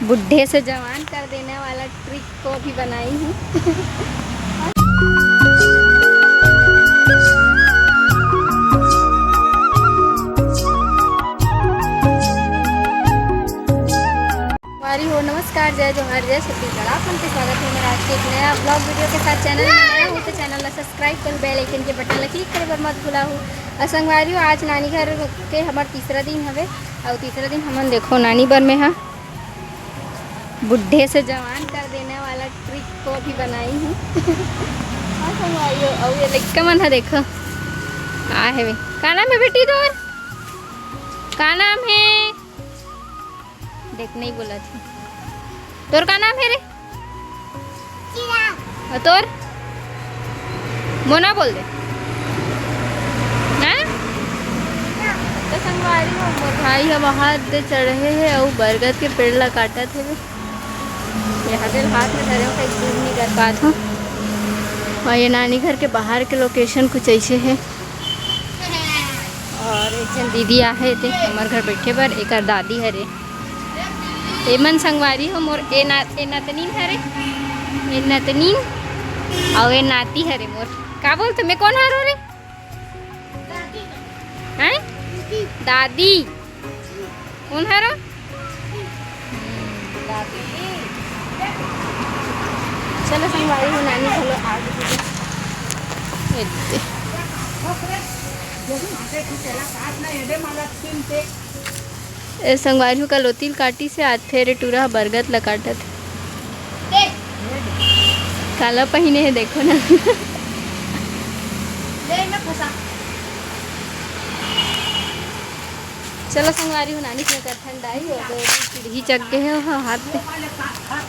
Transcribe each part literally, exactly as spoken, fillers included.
बूढ़े से जवान कर देने वाला ट्रिक को भी बनाई हूँ। संगवारी हो, नमस्कार, जय जोहार, जय छत्तीसगढ़। आप मन के स्वागत है मेरा आज के एक नया ब्लॉग वीडियो के साथ। चैनल में नया हो तो चैनल ला सब्सक्राइब कर, बेल आइकन के बटन ला क्लिक करे बर मत भुलाहू। और संगवारी हो, आज नानी घर के हमर तीसरा दिन हवे, और तीसरा दिन हमन देखो नानी बर में हा बूढ़े से जवान कर देने वाला ट्रिक को भी बनाई हूँ। हाँ संगवारी हो, और ये लइका मन हा देखो का है बे। का नाम है बेटी तोर? का नाम है? देख, नहीं बोला थी। तोर का नाम है रे? चिराग। और तोर? मोना बोल दे। हैं? तो संगवारी हो, मोर भाई ह वहां दे चढ़े हे अउ बरगद के पेड़ ला काटत हे। यहाँ दे हाथ में धरे हो, कहीं zoom नहीं कर पात हो। और ये नानी घर के बाहर के location कुछ ऐसे है। और एक झन दीदी आहे ते हमर घर बैठे बर, एकर दादी हरे। एमन संगवारी हो मोर, ए ना-, ए नतनीन हरे, ए नतनीन अउ ए नाती हरे मोर। का बोलते, मैं कौन हरो रे? हैं? दादी। कौन हरो? चलो संगवारी हो, नानी घलो आ गे हे। ये दे। ए संगवारी हो, कल ओतिल काटिस हे, आज फेर ए टूरा ह बरगद ल काटत हे। काला पहिने हे, देखो ना। चलो संगवारी हो, नानी के कर ठंडाई और दो सीढ़ी चक गए हैं, हाँ, हाथ पे।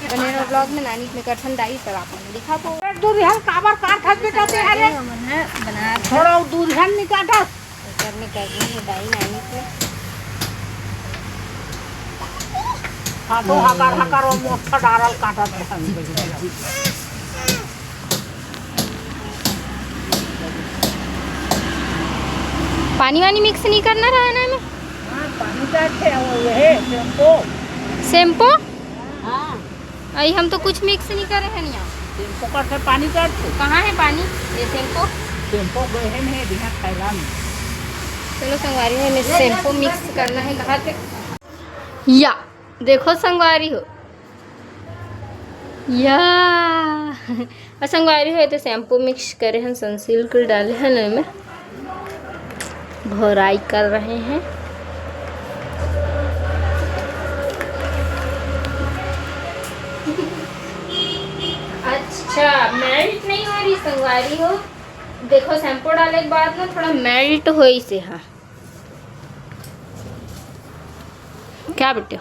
बने रहो ब्लॉग में, नानी के कर ठंडाई तब आप मन दिखा को। एक दूर हल काबर काट हस बेटा ते हरे। हमन ह बना थोड़ा दूर हल निकाटस। एकर में कर दी है दाई नानी के। हाँ, तो हकार हकार वो मोथा डारल काटत है। पानी वानी mix नहीं करना रहा ना में। हाँ, पानी का थे, वो है shampoo। Shampoo? हाँ। अई हम तो कुछ mix नहीं करे हैं यहाँ। Shampoo का थे, पानी का थे। कहाँ है पानी? ये shampoo। Shampoo गए हैं नहीं, बिना थैला में। चलो संगवारी हो, में shampoo mix करना है कहाँ थे? या देखो संगवारी हो, या अउ संगवारी हो, तो shampoo mix करे हन, Sunsilk डाले हन एमे, घोराई कर रहे हैं। अच्छा, melt नहीं हो रही संगवारी हो, देखो shampoo डाले के बाद ना थोड़ा melt होइस हे। क्या बेटे?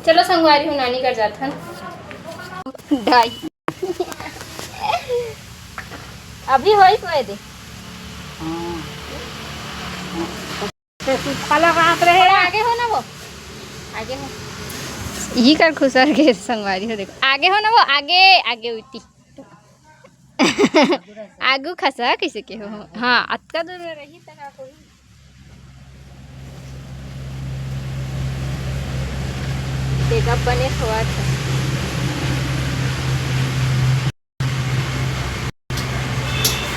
चलो संगवारी हो, नानी कर जाथन। डाई। अभी होई सोए दे। हाँ। ते सूखा लगात रहे। थोड़ा आगे हो ना वो, आगे हो। यही कर खुसर के संगवारी हो, देखो आगे हो ना वो, आगे, आगे उठी। आगू खसा कैसे के हो? हाँ, अतका दूर में रही त का कोई। देखा बने होवत हे।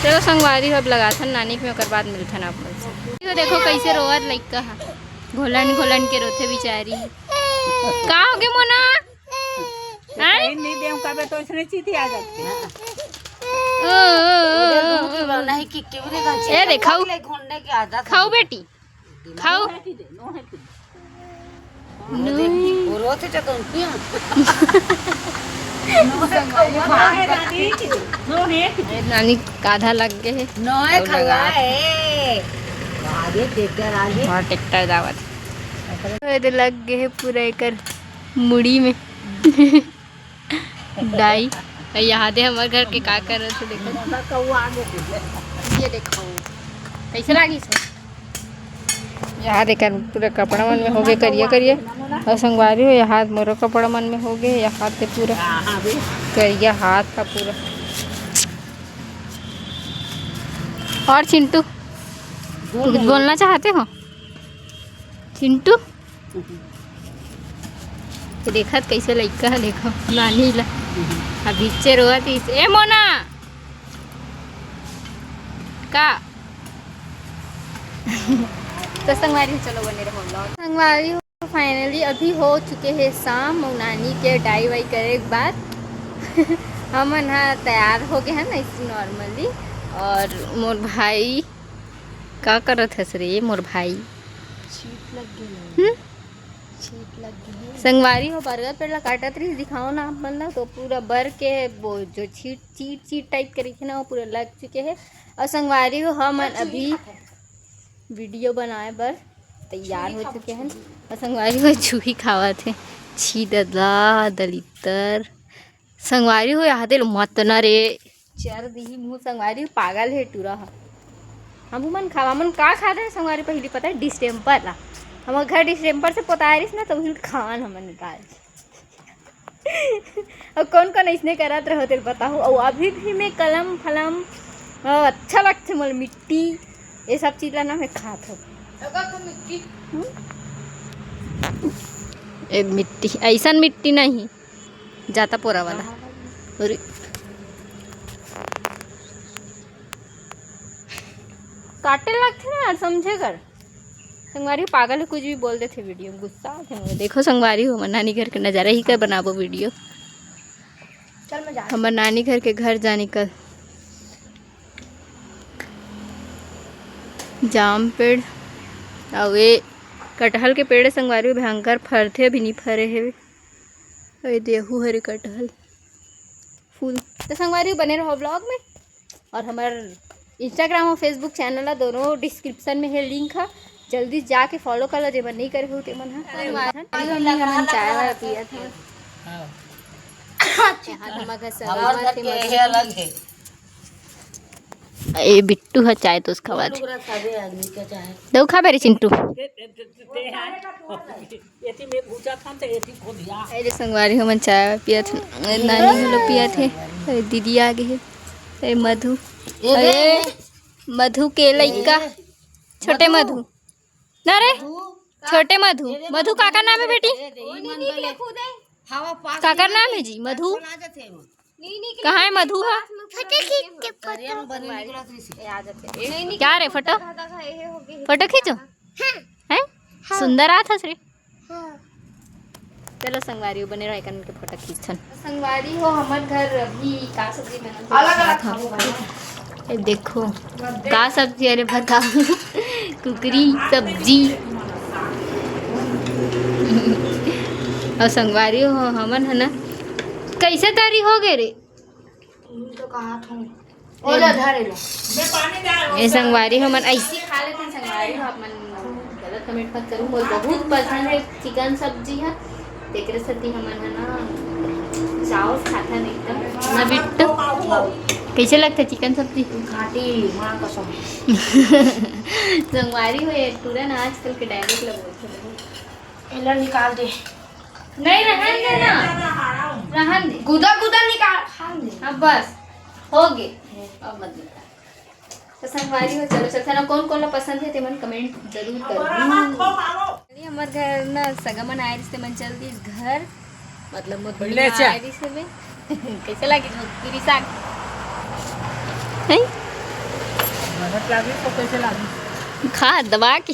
चलो संगवारी हो, अब लगाथन नानी के में, ओकर बाद मिलथन आप मन से। तो देखो कैसे रोवत लइका ह, घोलन घोलन के रोथे बिचारी। का होगे मोना? हैं? कहीं नहीं देव कबे तो इसने चीथी आ जाती है। ओ, ओ, ओ, ओ, ओ। नहीं कि क्यों नहीं खाची? ए, देखाऊ। ले घोंडे की आदत है। खाऊ बेटी, खाऊ। वो रोते तो कौन पिया? ए, नानी का आधा लग गए है। नोए और लगा। खवाए। आगे ट्रैक्टर आगे। वहाँ ट्रैक्टर जावत। ए, दे लग गए है पूरा एकर मुड़ी में। दाई, यहाँ दे हमर घर के का करत हे, देखो। ये देखो, कैसे लागिस हे? यहाँ देख, पूरा कपड़ा मन में हो गए करिया करिया। और संगवारी हो, यहाँ मोरो कपड़ा मन में हो गए, यहाँ से पूरा करिया हाथ का पूरा। और चिंटू, कुछ बोलना चाहते हो? चिंटू? ये देखत कैसे लइका ह, देखो नानी ला। अभी चे रोवत इस, ए मोना, का? तो संगवारी हो, चलो बने रहो vlog। संगवारी हो, finally अभी हो चुके हे शाम, अउ नानी के डाई वाई करे के बाद हमन ह तैयार हो गए हन ऐसे normally। और मोर भाई का करत हस रे मोर भाई? छींट लग गे। हम्म? छींट लग गे। संगवारी हो, बरगद पेड़ ला काटत रहिस, दिखाओ ना आप मन ला, तो पूरा बर के वो जो छींट, चीट चीट type के रहिथे ना, वो पूरा लग चुके हे। और संगवारी हो, हमन अभी video बनाए बर तैयार हो चुके हन। और संगवारी हो, छुही खावत हे, छी ददा दलितर। संगवारी हो, यहाँ दे मत ना रे, चर दिही मुँह। संगवारी हो, पागल हे टूरा ह। हम मन खावा, मन का खाते हैं संगवारी, पहली पता है distemper ला। हमर घर distemper से पोताए रहिस ना, तो उही खावन हमन निकाल। और कौन कौन इसने करत रहो तेल बताओ। और अभी भी मैं कलम फलम, अ, अच्छा लगथे मोला मिट्टी, ये सब चीज ला ना मैं खात हूँ। हम्म? ए मिट्टी, ऐसन मिट्टी नहीं, जाता पोरा वाला। अरे, काटे लगथे ना यार, समझे कर। संगवारी पागल है, कुछ भी बोल देथे video में, गुस्सा आथे मोला। देखो संगवारी हो, हमर नानी घर के नजारा ही कर बनाबो video। चल मैं जा। हमर नानी घर के घर जानी कल। जाम पेड़, अउ ये कटहल के पेड़ संगवारी हो, भयंकर फरथे, अभी नहीं फरे हे। अउ ये देहू हरे कटहल फूल। तो संगवारी हो, बने रहो vlog में। और हमर Instagram और Facebook channel ला, दोनों description में है link है, जल्दी जाके follow कर लो, जेमन नहीं करे हो तेमन ह। संगवारी हो, हमन चाय वाय पियत हन। हाँ। यहाँ धमाका सगई हमार घर माथे के में। ये अलग है। ए बिट्टू ह चाय तोस खावत हे। टुकड़ा खाबे आदमी का चाहे। दऊ खाबे रे चिंटू। एती में घुसा था तो एती खो दिया। ए रे संगवारी, हमन चाय पियत हन। ए नानी घलो पियत हे। ए दीदी आ गे हे। ए मधु। ए रे। ए मधु के लइका। ए। छोटे मधु। मधु। ना रे। मधु। छोटे मधु। ए रे मधु मधु। काकर नाम है बेटी? ए रे, ई मन बले। हवा पास काकर में नाम है जी? मधु। आ जाथे एमा। कहाँ है मधु ह? फोटो खींच के फोटो। अरे, हम बने निकलत रही से। ए, आ जाथे। नहीं, नहीं, क्या रे, फोटो? दादा का ये हो गई। फोटो खींचो। हाँ। हैं? हाँ। सुंदर आत हस रे। हाँ। चलो संगवारी हो, बने रहो, एकन के फोटो खींचथन। संगवारी हो, हमर घर अभी का सब्जी बनत हे? अलग अलग खाबो भाई। ए देखो, का सब्जी? अरे बताओ, कुकरी सब्जी। अउ संगवारी हो, हमन ह ना, कैसे तरी हो गे रे? तो कहा था। ओला धरे ला। ए संगवारी हो, हमन ऐसी खा लेथन संगवारी हो, आप मन गलत comment मत करू। मोर बहुत पसंद है चिकन सब्जी ह, तेकरे सेती हमन ह ना चाव से खाथन एकदम। ना बिट्टू, कैसे लगथे चिकन सब्जी? घाटी माँ कसम। संगवारी हो, ये टूरा ना आजकल के dialogue ला बोलथे बहुत। एला निकाल दे। नहीं, रहन दे ना। रहन दे। गुदा गुदा निकाल, खान दे। अब बस, हो गे। अब मत निकाल। तो संगवारी हो, चलो चलथन ना, कौन कौन ला पसंद है, तेमन comment जरूर करो। चलिए, हमर घर ना सगा मन आए रिहिस, तेमन चल दिस घर, मतलब मोर ले बहिनी चा। आए रिहिस में। कैसे लगी भोजपुरी साग? हैं? मेहनत लागी तो कैसे लागी? खा दबा के।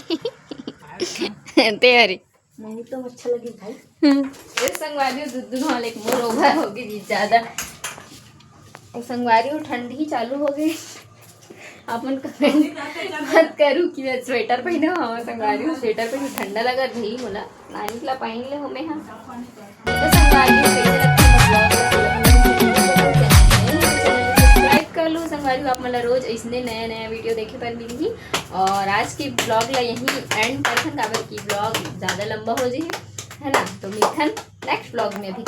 ते हरी। नहीं तो अच्छा लगे भाई। हम्म। ए संगवारी हो, दूध दूध वाले के मोर over हो गई जी ज्यादा। ए संगवारी हो, ठंड ही चालू हो गई। आप मन comment मत करू कि मैं sweater पहने हो। हाँ, संगवारी हो, sweater पहने ठंडा लगा रही मोला। नानी ला पहन ले हो मैं, हाँ। तो संगवारी हो, कैसे लगथे मोर vlog? Subscribe कर लो संगवारी हो, आप मन ला रोज ऐसने नया नया video देखे बर मिलही। और आज के vlog ला यहीं end करथन, काबर कि vlog ज्यादा लंबा हो जाही, है ना? तो मिलथन next vlog में। अभी